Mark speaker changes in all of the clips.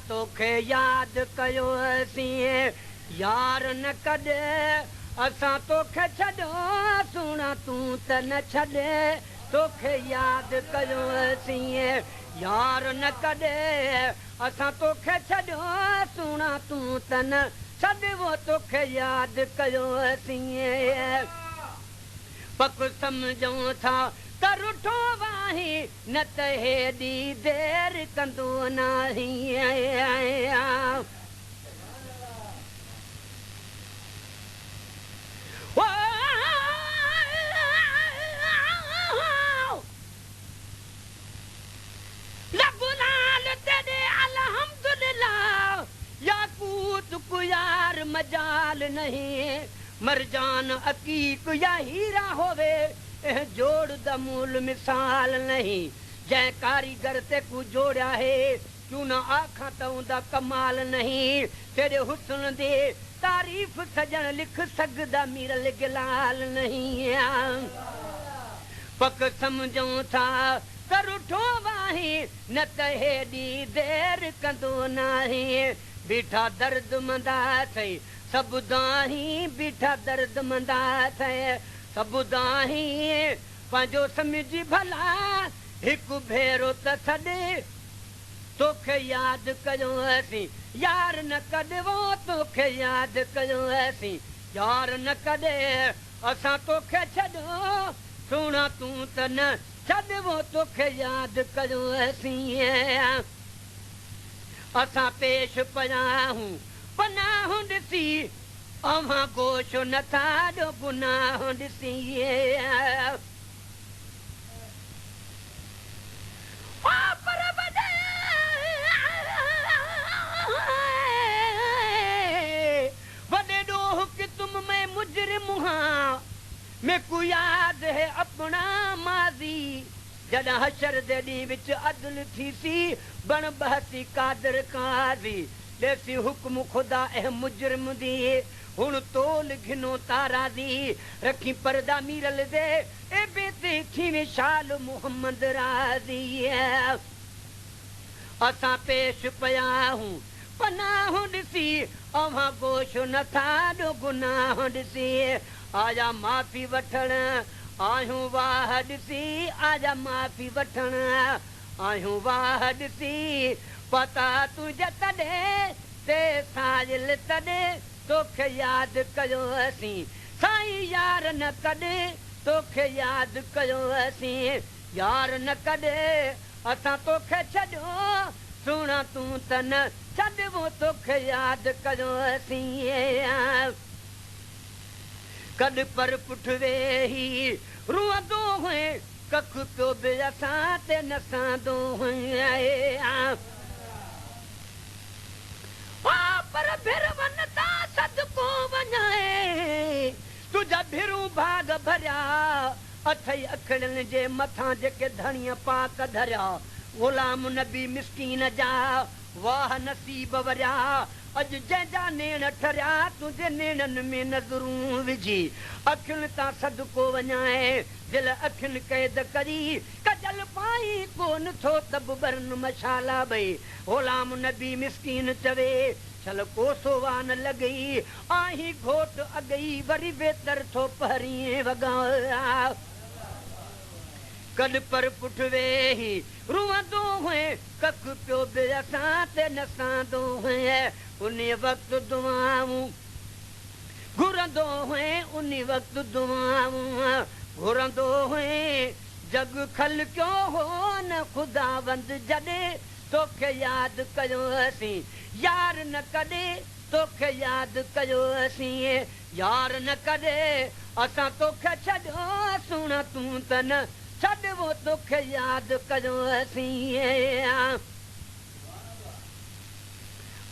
Speaker 1: तोखे यादि कयोसीं, यार न कॾे असां तोखे छॾियो, सुहिणा तूं त न छॾे। तोखे यादि कयोसीं, यार न कॾे असां तोखे छॾियो, सुहिणा तूं त न छॾियो, तोखे यादि कयोसीं। पक सम्झूं था त रुठो वाही, न त हेॾी देरि कंदो नाही। अल्हम्दुलिल्लाह, याकूत को यार मजाल नहीं, मरजान अकीक या हीरा होवे, एह जोड़ दा मूल मिसाल नहीं। जंहिं कारीगर ते को जोड़िया है, क्यों न आखां त उंदा कमाल नहीं। तेरे हुस्न दी तारीफ सजण लिख सकदा मीरल गिलाल नहीं। पक सम्झूं था त रुठो वाही, न त हेॾी देरि कंदो नाही। बीठा दर्द मंदा अथई सभु दाही, बीठा दर्द मंदा अथई सभु दाही। पंहिंजो सम्झी भला हिकु भेरो त सॾे, तोखे यादि कयोसीं, यार न कॾियो, तोखे यादि कयोसीं, यार न कॾे असां तोखे छॾियो, सुहिणा तूं त न छॾियो, तोखे यादि कयोसीं। असां पेश पिया आहियूं पनाह ॾिसी, अव्हां गोशो नथा ॾियो गुनाह ॾिसी। पर वॾे ॾोह कि तुम मैं मुजरिम हां, मेरे याद है अपना माज़ी। जॾहिं हशर दे ॾींहुं विच अदल थीसी, बण बहसी कादर काज़ी। ॾेसी हुक्म खुदा ए मुजरिम दी, हुण तोल घिनो तारा दी। रखी पर्दा मीरल दे, ए बेते थी शाल मोहम्मद राज़ी। असां पेश पिया आहियूं पनाह ॾिसी, अव्हां गोशो नथा ॾियो गुनाह ॾिसी। आया माफ़ी वठण आहियूं वाह ॾिसी, आया माफ़ी वठण आहियूं वाह ॾिसी। पता तुंहिंजा तॾहिं ते साइल तॾहिं तोखे यादि कयोसीं, साईं यार न कॾे तोखे यादि कयोसीं, यार न कॾे असां तोखे छॾियो, सुहिणा तूं त न छॾियो, तोखे यादि कयोसीं। कॾु पर पुठ वेही रुअंदो हुए, कख पियो बि असां ते न सहंदो हुए। पर भिरवन तां सदको वञाए, तुंहिंजा भिरू भाग भरिया अथई अखिड़नि जे मथां जेके धणीअ पाक धरिया। ग़ुलाम नबी मिसकीन जा वाह नसीब वरिया, अॼु जंहिंजा नेण ठरिया, तुंहिंजे नेणनि में नज़रूं विझी। अखियुनि तां सदको वञाए, दिलि अखियुनि क़ैद करी, कजल पाई कोन थो तब बरन मशाला बई। ग़ुलाम नबी मिसकीन चवे, छल कोसो वान लॻई, आही घोट अॻई, वरी वेतर थो पहिरीं वॻा। कॾु पर पुठ वेही रुअंदो हुए, कख पियो बि असां ते न सहंदो हुए। उन वक़्तु दुआऊं घुरंदो हुए, उन वक़्तु दुआऊं घुरंदो हुए। जग खलकियो हो न खुदावंद जॾहिं तोखे यादि कयोसीं, यार न कॾहिं तोखे यादि कयोसीं, यार न कॾहिं असां तोखे छॾियो, सुहिणा तूं त न छॾियो, तोखे यादि कयोसीं।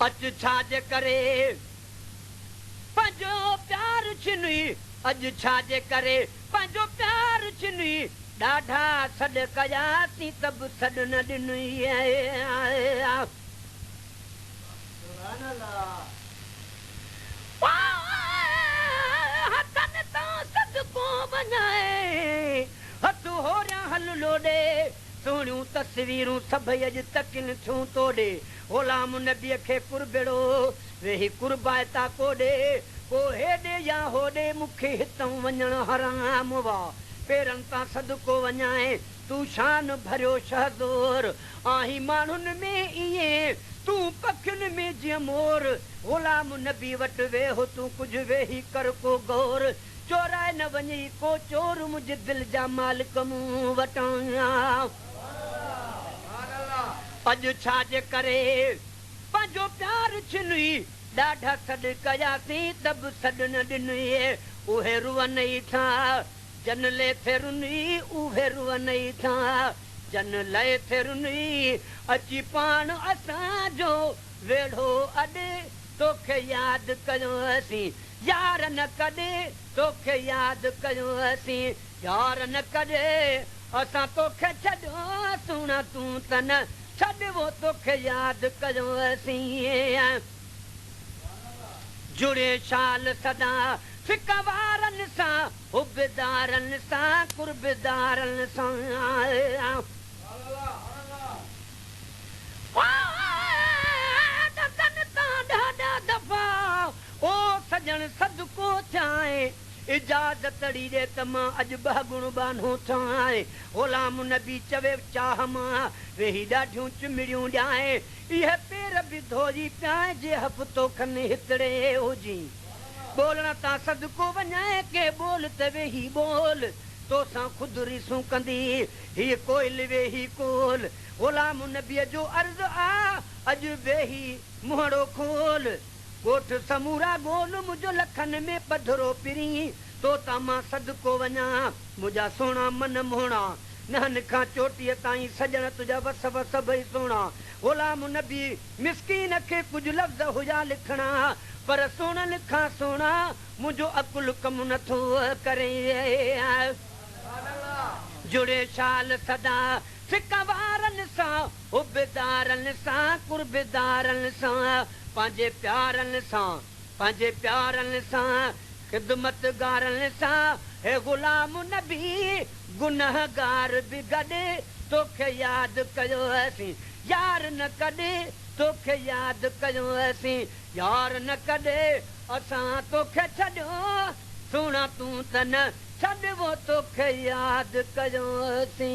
Speaker 1: अॼु छाजे करे पंहिंजो प्यार छिनुई, अॼु छाजे करे पंहिंजो प्यार छिनुई। ॾाढा सॾ कयासीं त बि सॾ न ॾिनुई। हथनि तां सदको वञाए, हथ होरिया हल लोॾे, सुहिणियूं तस्वीरूं تقديرون سڀئي اڄ تڪن ٿيون توڏي. غلام نبيء کي قربڙو، ويهي قربائتا ڪوڏي. ڪو هيڏي يا هوڏي، مون کي هتئون وڃڻ حرام وا. پيرن تان صدقو وڃانء، تون شان ڀريو شهزور. آهين ماڻهن ۾ ائين، تون پکين ۾ جيئن مور. غلام نبي وٽ ويهه تون ڪجهه ويهي ڪر ڪو غور. چورائي نه وڃئي ڪو چور منهنجي دل جا مالڪ مون وٽان. اڄ ڇا جي ڪري پنهنجو پيار ڇنئي. ڏاڍا سڏ ڪياسين ته به سڏ نه ڏنئي. اهي روئن ئي ٿا جن لئه ٿي رنئي. اهي روئن ئي ٿا جن لئه ٿي رنئي. اچي پاڻ اسان جو ويڙهو اڏي. توکي ياد ڪيوسين يار نه ڪڏي. توکي ياد ڪيوسين يار نه ڪڏي. اسان توکي ڇڏيو سهڻا تون ته نه ڇڏيو. توکي ياد ڪيوسين. جڙي شال سدا سڪ وارن سان، حبدارن سان، قربدارن سان. ڏندن تان ڏاڍا دفعا او سڄڻ صدقو ٿيانء. اجازت ڙي ڏي ته مان اڄ ٻهڳڻ ٻانهو ٿيانء. غلام نبي چوي چاهه مان ويهي ڏاڍيون چمڙيون ڏيانء. اهي پير به ڌوئي پيانء جي هفتو کن هتڙي هجين. ٻولڻ تان صدقو وڃانء ڪي ٻول ته ويهي ٻول. توسان خود ريسون ڪندي هيء ڪوئل ويهي ڪول. غلام نبيء جو عرض آ اڄ ويهي منهڙو کول. ڳوٺ سمورا ڳول منهنجو لکن ۾ پڌرو پرين. تو تان مان صدقو وڃان منهنجا سهڻا من موهڻا. نهن کان چوٽيء تائين سڄڻ تنهنجا وصف سڀئي سهڻا. غلام نبي مسڪين کي ڪجهه لفظ هيا لکڻا. پر سهڻن کان سهڻا منهنجو عقل ڪم نٿو ڪري. جڙي شال سدا سڪ وارن سان، حبدارن سان، قربدارن سان، پنهنجي پيارن سان، پنهنجي پيارن سان، خدمتگارن سان. هي غلام نبي گنهگار به گڏ. توکي ياد ڪيوسين يار نه ڪڏي. توکي ياد ڪيوسين يار نه ڪڏي. اسان توکي ڇڏيو سهڻا تون ته نه ڇڏيو. توکي ياد ڪيوسين.